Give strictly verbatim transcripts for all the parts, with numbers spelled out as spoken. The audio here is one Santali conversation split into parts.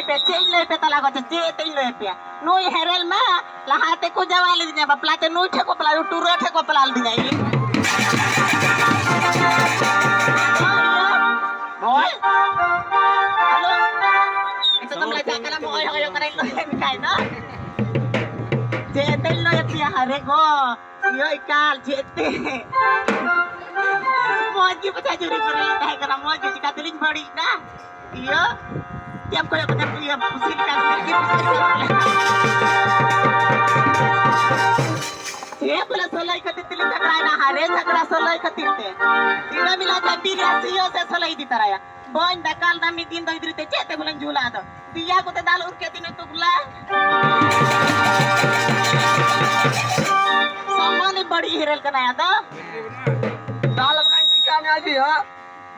ᱯᱮ, ᱪᱮᱫ ᱤᱧ ᱞᱟᱹᱭ ᱯᱮ ᱛᱟᱞᱟ ᱠᱚ, ᱪᱮᱫ ᱛᱮᱧ ᱞᱟᱹᱭ ᱯᱮᱭᱟ? ᱱᱩᱭ ᱦᱮᱨᱮᱞ ᱢᱟ ᱞᱟᱦᱟ ᱛᱮᱠᱚ ᱡᱟᱶᱟᱭ ᱞᱮᱫᱤᱧᱟ ᱵᱟᱯᱞᱟ ᱛᱮ, ᱱᱩᱭ ᱴᱷᱮᱱ ᱠᱚ ᱵᱟᱯᱞᱟ, ᱴᱩᱨᱟᱹ ᱴᱷᱮᱱ ᱠᱚ ᱵᱟᱯᱞᱟ ᱞᱮᱫᱤᱧᱟ ᱤᱧ᱾ ᱱᱚᱜᱼᱚᱭ᱾ ᱦᱮᱞᱳ᱾ ᱱᱤᱛᱚᱜ ᱫᱚ ᱢᱮᱛᱟᱜ ᱠᱟᱱᱟ, ᱱᱚᱜᱼᱚᱭ ᱦᱚᱭᱚᱜ ᱠᱟᱱᱟ, ᱤᱧ ᱫᱚ ᱮᱱᱠᱷᱟᱡ ᱫᱚ᱾ ᱪᱮᱫ ᱛᱮᱧ ᱞᱟᱹᱭ ᱟᱯᱮᱭᱟ ᱦᱟᱨᱮ ᱜᱚ? ᱤᱭᱟᱹ ᱮᱠᱟᱞ ᱪᱮᱫ ᱛᱮ? ᱢᱚᱡᱽ ᱜᱮ ᱯᱟᱪᱷᱟ ᱡᱩᱨᱤ ᱠᱚᱨᱮ ᱞᱮ ᱛᱟᱦᱮᱸ ᱠᱟᱱᱟ, ᱢᱚᱡᱽ ᱜᱮ ᱪᱤᱠᱟ ᱛᱮᱞᱤᱧ ᱵᱟᱹᱲᱤᱡ ᱮᱱᱟ? ᱤᱭᱟᱹ, ᱪᱮᱫ ᱮᱢ ᱠᱚᱭᱚᱜ ᱠᱟᱛᱮ ᱤᱭᱟᱹ ᱯᱩᱥᱤ ᱞᱮᱠᱟ ᱜᱮ ᱪᱮᱫ ᱵᱚᱞᱮ ᱥᱟᱹᱞᱟᱹᱭ ᱠᱷᱟᱹᱛᱤᱨ ᱛᱮᱞᱤᱧ ᱡᱷᱟᱜᱽᱲᱟᱭᱮᱱᱟ? ᱦᱟᱨᱮ ᱡᱷᱟᱜᱽᱲᱟ ᱥᱟᱹᱞᱟᱹᱭ ᱠᱷᱟᱹᱛᱤᱨ ᱛᱮ᱾ ᱤᱱᱟᱹ ᱢᱤᱞᱟ ᱪᱟᱹᱴᱤ ᱨᱮᱭᱟᱜ ᱥᱤᱭᱟᱹ ᱥᱮ ᱥᱟᱹᱞᱟᱹᱭ ᱤᱫᱤ ᱛᱟᱨᱟᱭᱟ᱾ ᱵᱟᱹᱧ ᱫᱟᱠᱟ ᱞᱮᱫᱟ ᱢᱤᱫ ᱫᱤᱱ ᱫᱚ ᱤᱫᱨᱤ ᱛᱮ ᱪᱮᱫ ᱛᱮ ᱵᱚᱞᱮᱧ ᱡᱷᱩᱞᱟ ᱟᱫᱚ᱾ ᱫᱤᱭᱟ ᱠᱚᱛᱮ ᱫᱟᱞ ᱩᱨ ᱠᱮᱫ ᱛᱤᱧᱟ ᱛᱩᱜᱞᱟ᱾ ᱥᱟᱢᱟᱱᱮ ᱵᱟᱹᱲᱤᱡ ᱦᱮᱨᱮᱞ ᱠᱟᱱᱟᱭ ᱟᱫᱚ᱾ ᱫᱟᱞ ᱵᱟᱝ ᱪᱤᱠᱟ ᱢᱮᱭᱟ ᱡᱤ, ᱦᱟ?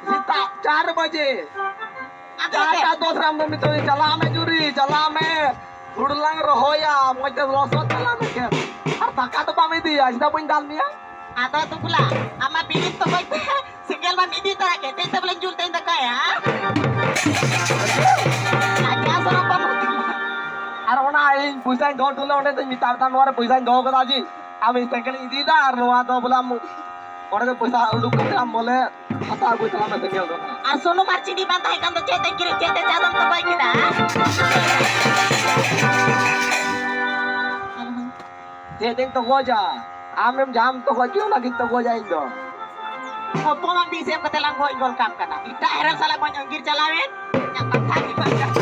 ᱥᱮᱛᱟᱜ ᱪᱟᱨ ᱵᱟᱡᱮ᱾ ᱟᱫᱚ ᱪᱮᱫ? ᱪᱟᱨᱴᱟ ᱫᱚᱥ ᱨᱮ ᱟᱢ ᱫᱚ ᱱᱤᱛᱚᱜ ᱪᱟᱞᱟᱜ ᱢᱮ ᱡᱩᱨᱤ, ᱪᱟᱞᱟᱜ ᱢᱮ᱾ ᱦᱩᱲᱩ ᱞᱟᱝ ᱨᱚᱦᱚᱭᱟ, ᱢᱚᱡᱽ ᱛᱮ ᱞᱚᱥᱚᱫ ᱛᱟᱞᱟᱝ ᱢᱮ ᱠᱷᱮᱛ᱾ ᱟᱨ ᱫᱟᱠᱟ ᱫᱚ ᱵᱟᱢ ᱤᱫᱤᱭᱟ, ᱪᱮᱫᱟᱜ ᱵᱟᱹᱧ ᱫᱟᱞ ᱢᱮᱭᱟ? ᱟᱫᱚ ᱫᱩᱜᱞᱟ, ᱟᱢᱟᱜ ᱵᱤᱱᱤᱰ ᱛᱚᱜᱚᱡ ᱛᱮ ᱥᱮᱸᱜᱮᱞ ᱵᱟᱢ ᱤᱫᱤ ᱛᱚᱨᱟ ᱠᱮᱫ, ᱪᱮᱫ ᱛᱮ ᱵᱚᱞᱮᱧ ᱡᱩᱞ ᱛᱮᱧ ᱫᱟᱠᱟᱭᱟ? ᱞᱟᱡᱟᱣ ᱥᱚᱨᱚᱢ ᱵᱟᱹᱱᱩᱜ ᱛᱟᱢᱟ᱾ ᱟᱨ ᱚᱱᱟ ᱤᱧ ᱯᱚᱭᱥᱟᱧ ᱫᱚᱦᱚ ᱦᱚᱴᱚ ᱞᱮᱫ, ᱚᱸᱰᱮ ᱫᱚᱧ ᱢᱮᱛᱟᱫ ᱛᱟᱦᱮᱱ, ᱱᱚᱣᱟ ᱨᱮ ᱯᱚᱭᱥᱟᱧ ᱫᱚᱦᱚ ᱠᱟᱫᱟ ᱡᱤ, ᱟᱢ ᱤᱧ ᱥᱟᱭᱠᱮᱞ ᱤᱧ ᱤᱫᱤᱭᱮᱫᱟ, ᱟᱨ ᱱᱚᱣᱟ ᱫᱚ ᱵᱚᱞᱮ ᱟᱢ ᱚᱸᱰᱮ ᱫᱚ ᱯᱚᱭᱥᱟ ᱩᱰᱩᱠ ᱠᱟᱛᱮ ᱟᱢ ᱵᱚᱞᱮ ᱦᱟᱛᱟᱣ ᱟᱹᱜᱩᱭ ᱛᱟᱞᱟᱝ ᱢᱮ ᱥᱟᱭᱠᱮᱞ ᱫᱚ᱾ ᱟᱨ ᱥᱩᱱᱩᱢ ᱟᱨ ᱪᱤᱱᱤ ᱵᱟᱝ ᱛᱟᱦᱮᱸ ᱠᱟᱱ ᱫᱚ ᱪᱮᱫ ᱛᱮ ᱠᱤᱨᱤᱧ, ᱪᱮᱫ ᱛᱮ ᱪᱟᱣᱞᱮᱢ ᱛᱚᱜᱚᱡ ᱠᱮᱫᱟ? ᱪᱮᱫ ᱤᱧ ᱛᱚᱜᱚᱡᱟ? ᱟᱢᱮᱢ ᱡᱟᱦᱟᱸᱢ ᱛᱚᱜᱚᱡ ᱠᱮᱫ, ᱚᱱᱟᱜᱤᱧ ᱛᱚᱜᱚᱡᱟ ᱤᱧ ᱫᱚ᱾ ᱦᱚᱯᱚᱱᱟᱜ ᱵᱤᱥ ᱮᱢ ᱠᱟᱛᱮ ᱞᱟᱝ ᱜᱚᱡ ᱜᱚᱞ ᱠᱟᱢ ᱠᱟᱱᱟ᱾ ᱮᱴᱟᱜ ᱦᱮᱨᱮᱞ ᱥᱟᱞᱟᱜ ᱵᱟᱹᱧ ᱟᱸᱜᱤᱨ ᱪᱟᱞᱟᱣᱮᱱ᱾ ᱤᱧᱟᱹᱜ ᱠᱟᱛᱷᱟ ᱜᱮ ᱵᱟᱝ ᱪᱟᱞᱟᱜ᱾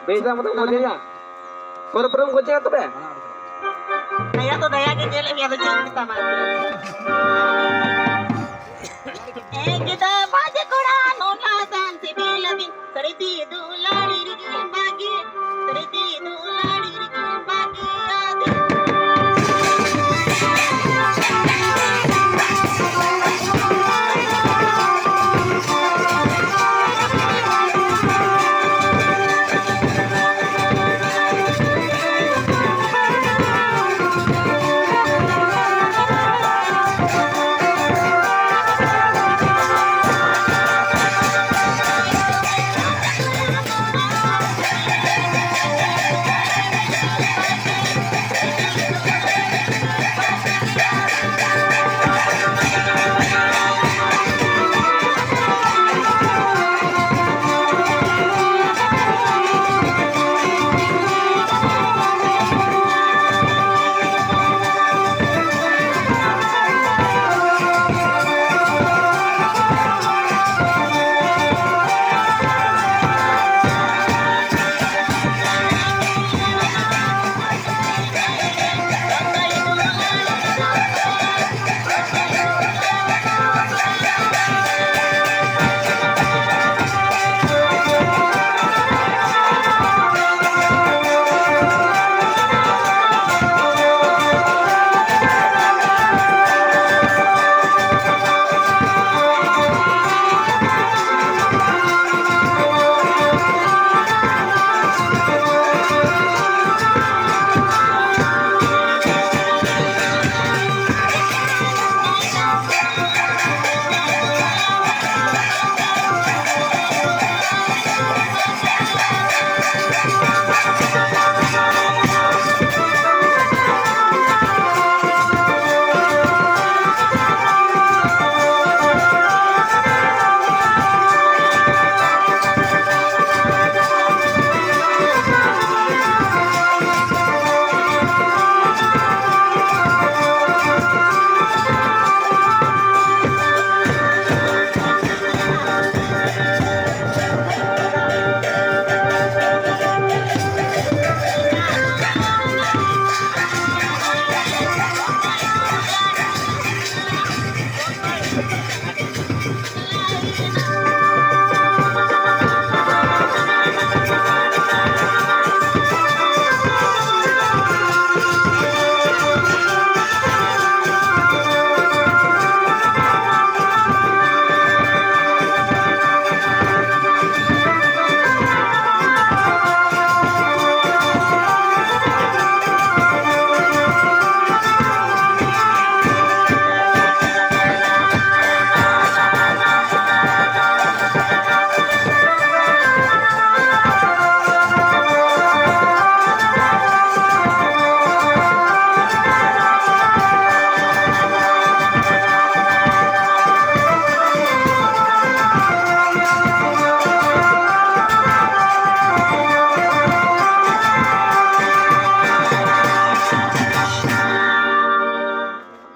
ᱵᱮᱥ ᱮᱢ ᱠᱟᱛᱮ ᱜᱚᱡᱮᱭᱟ᱾ ᱯᱚᱨᱮ ᱯᱚᱨᱮᱢ ᱜᱚᱡᱮᱭᱟ ᱛᱚᱵᱮ᱾ ᱫᱟᱭᱟ ᱫᱚ ᱫᱟᱭᱟ ᱜᱮ ᱧᱮᱞᱮᱫ ᱢᱮᱭᱟ, ᱟᱫᱚ ᱪᱮᱫ ᱤᱧ ᱢᱮᱛᱟᱢᱟ? ᱮ ᱜᱤᱫᱟᱹ ᱵᱷᱟᱡᱮ ᱠᱚᱲᱟ, ᱱᱚᱞᱟ ᱥᱟᱱ ᱥᱤᱵᱤᱞ ᱟᱹᱫᱤᱧ, ᱥᱟᱹᱲᱤ